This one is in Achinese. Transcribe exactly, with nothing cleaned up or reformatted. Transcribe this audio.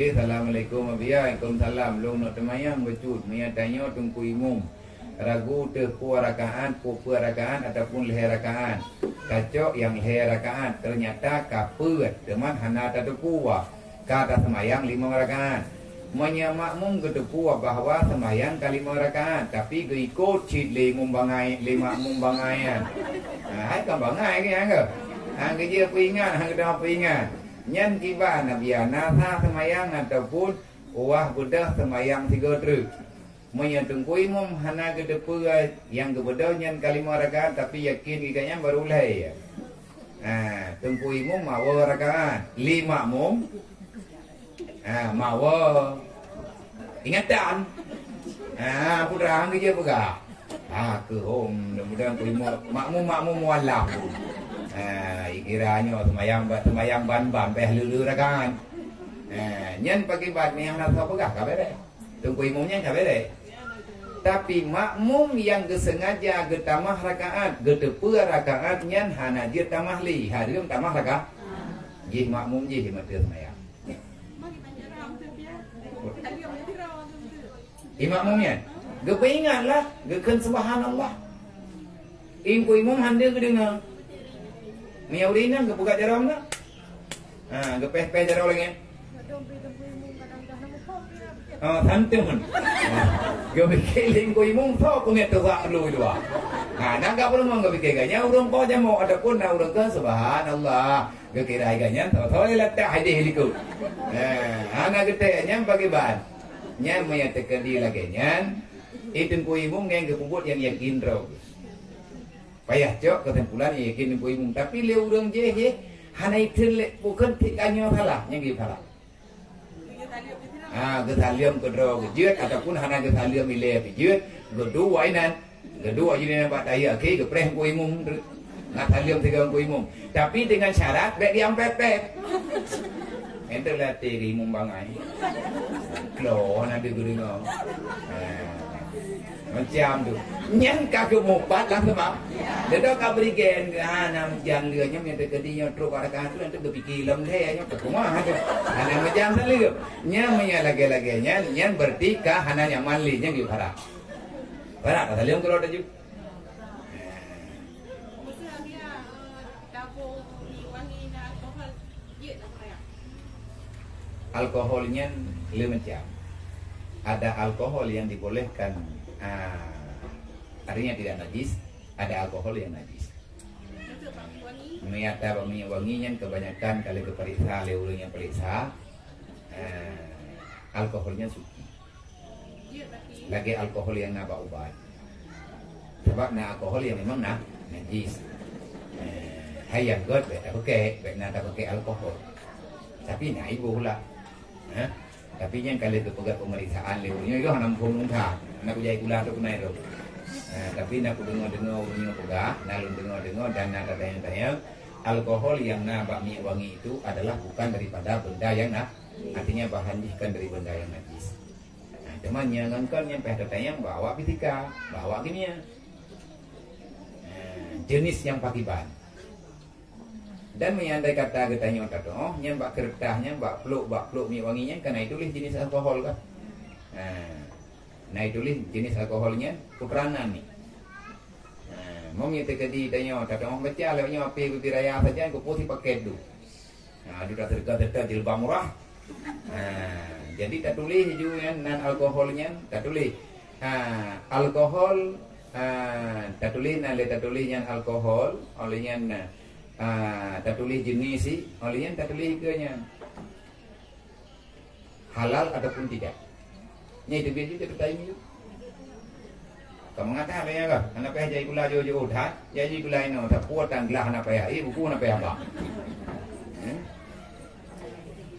Assalamualaikum, Abiya. Waalaikumsalam. Lôn neuk teumayang bacut. Meunyo tanyoe Teungku Imum ragu teuh pue rakaat, pue-pue rakaat ataupun lhèe rakaat, tacok nyang lhèe rakaat, teunyata ka peuet, teuma hana tateupeue, ka taseumayang limong rakaat. Meunyo makmum geuteupeue bahwa seumayang ka limong rakaat, tapi geuikot cit lé imum bangai, lé makmum bangai nyan. Ha, hai kan bangai ke, ha, ke? Ha, geujeuet peuingat, ha, geutanyoe peuingat. Nyan kiban, Abiya, na sah seumayang ataupun wah beudôh seumayang sigoe treuk. Meunyo Teungku Imum hana geuteupeue nyang geubeudôh nyan ka limong rakaat, tapi yakin geuh nyan barô lhèe. Ha, Teungku Imum mawoe rakaat, lé makmum, ha, mawoe. Ingatan. Ha, peue treuk geujeuet peugah. Ha, keuhom, mudah-mudahan Teungku Imum, makmum-makmum mualaf. Ha, ikira nyoe seumayang ba-, seumayang ban-ban, bèh lhèe-lhèe rakaat. Ha, nyan pakiban nyang na soe peugah ka bèrèh. Teungku Imum nyan ka bèrèh. Tapi makmum nyang geusengaja geutamah rakaat, geuteupeue rakaat nyan hana jeuet tamah lé, hareuem tamah rakaat. Jih makmum jih di mata seumayang. Di makmum nyan geupeuingat lah, geukheun subhanallah. Teungku Imum hana geudeungoe. Meunyo ureueng inong geupeugah jaroe meunan. Ha, geupéh-péh jaroe lagèe nyan. Oh, santun. Geupike lé Teungku Imum, soe peue nyang teurak dulu di luwa. Ha, na ka peureumeun geupike, nyan ureueng po jamok ataupun na ureueng kheun subhanallah. Geukira lagèe nyan, soe-soe latah hadih likot. Ha, hana geutek nyan pakiban. Nyan meunyo teukeudi lagèe nyan, Teungku Imum nyan geupeubuet nyang yakin droe. Payah cok keusimpulan nyang yakin Teungku Imum. Tapi lé ureueng jih, jih hana itheun lé, bukon tiep geutanyoe salah, nyang geuh salah. Ha, geusaleuem keudroe geujeuet ataupun hana geusaleuem ilèe pih jeuet, geuduek inan. Geuduek jih inan bak tahiyat akhé, geupreh Teungku Imum. Na saleuem sigoe Teungku Imum. Tapi dengan syarat bèk diampet-pet. Enteuk latih di imum bangai. Klo hana deuh geudeungoe. Ha. Macam tu. Nyan ka geumupat lah sebab. Dedo ka berigen, ha, na meujan lé nyoe, nyang teukeudi nyoe trok bak rakaat tu, nanti geupike lom lé nyoe, ka kumaha tu. Ha, na meujan saleuem. Nyan meunyo lagèe-lagèe nyan, nyan berarti ka hana nyaman lé, nyan geuh parak. Parak ka saleuem keudroe taju. Alkohol nyan le macam. Ada alkohol yang dibolehkan, ah, artinya tidak najis, ada alkohol yang najis. Meunyo ata bak minyeuk wangi nyan kebanyakan kalau geupeuriksa lé ureueng nyang peuriksa, ah, alkoholnya suci. Lagèe alkohol nyang na bak ubat. Sabab na alkohol nyang memang na najis. Eh, hai nyang göt bèk tapakè, bèk na tapakè alkohol. Tapi na iboh lah. Ha? Tapi nyang ka lheueh geupeugah peumeriksaan lé ureueng nyoe, hana muphom lôn that. Hana kujak sikula tu keunoe tu. Ha, tapi na kudeungoe-deungoe ureueng nyoe peugah, na lôn deungoe-deungoe dan na tatanyong-tanyong, alkohol nyang na bak minyeuk wangi itu adalah bukan daripada benda yang na, artinya bahan jih kan dari benda yang najis. Nah, teuma nyang ngon kon nyang payah tatanyong bak awak fisika, bak awak kimia. Nah, jenis nyang pakriban. Dan meunyo andai kata geutanyoe tateu'oh, nyan bak keureutah nyan, bak plôk, bak plôk minyeuk wangi nyan, ka na ituléh jenis alkohol kan? Nah, na ituléh jenis alkohol nyan, keterangan ni. Nah, meunyo teukeudi tanyoe, tateu'oh baca lewat nyoe, api bubé raya sajan, kupoh si paket tu. Nah, adu dah serga serta jilbab murah. Nah, jadi tatuléh ju nyan nan alkohol nyan, tatuléh. Ha, alkohol, ha, tatuléh nan lé tatuléh nyan alkohol, oleh nyan, ha, tatuléh jenis si, oleh nyan tatuléh ke nyan. Halal ataupun tidak. Nyan itu biasa kita tanya. Kamu ngata apa ya kah? Anak payah jadi gula jauh-jauh dah. Jadi gula ino, tak kuat dan gelah anak payah. Eh, buku anak payah bah. Hmm?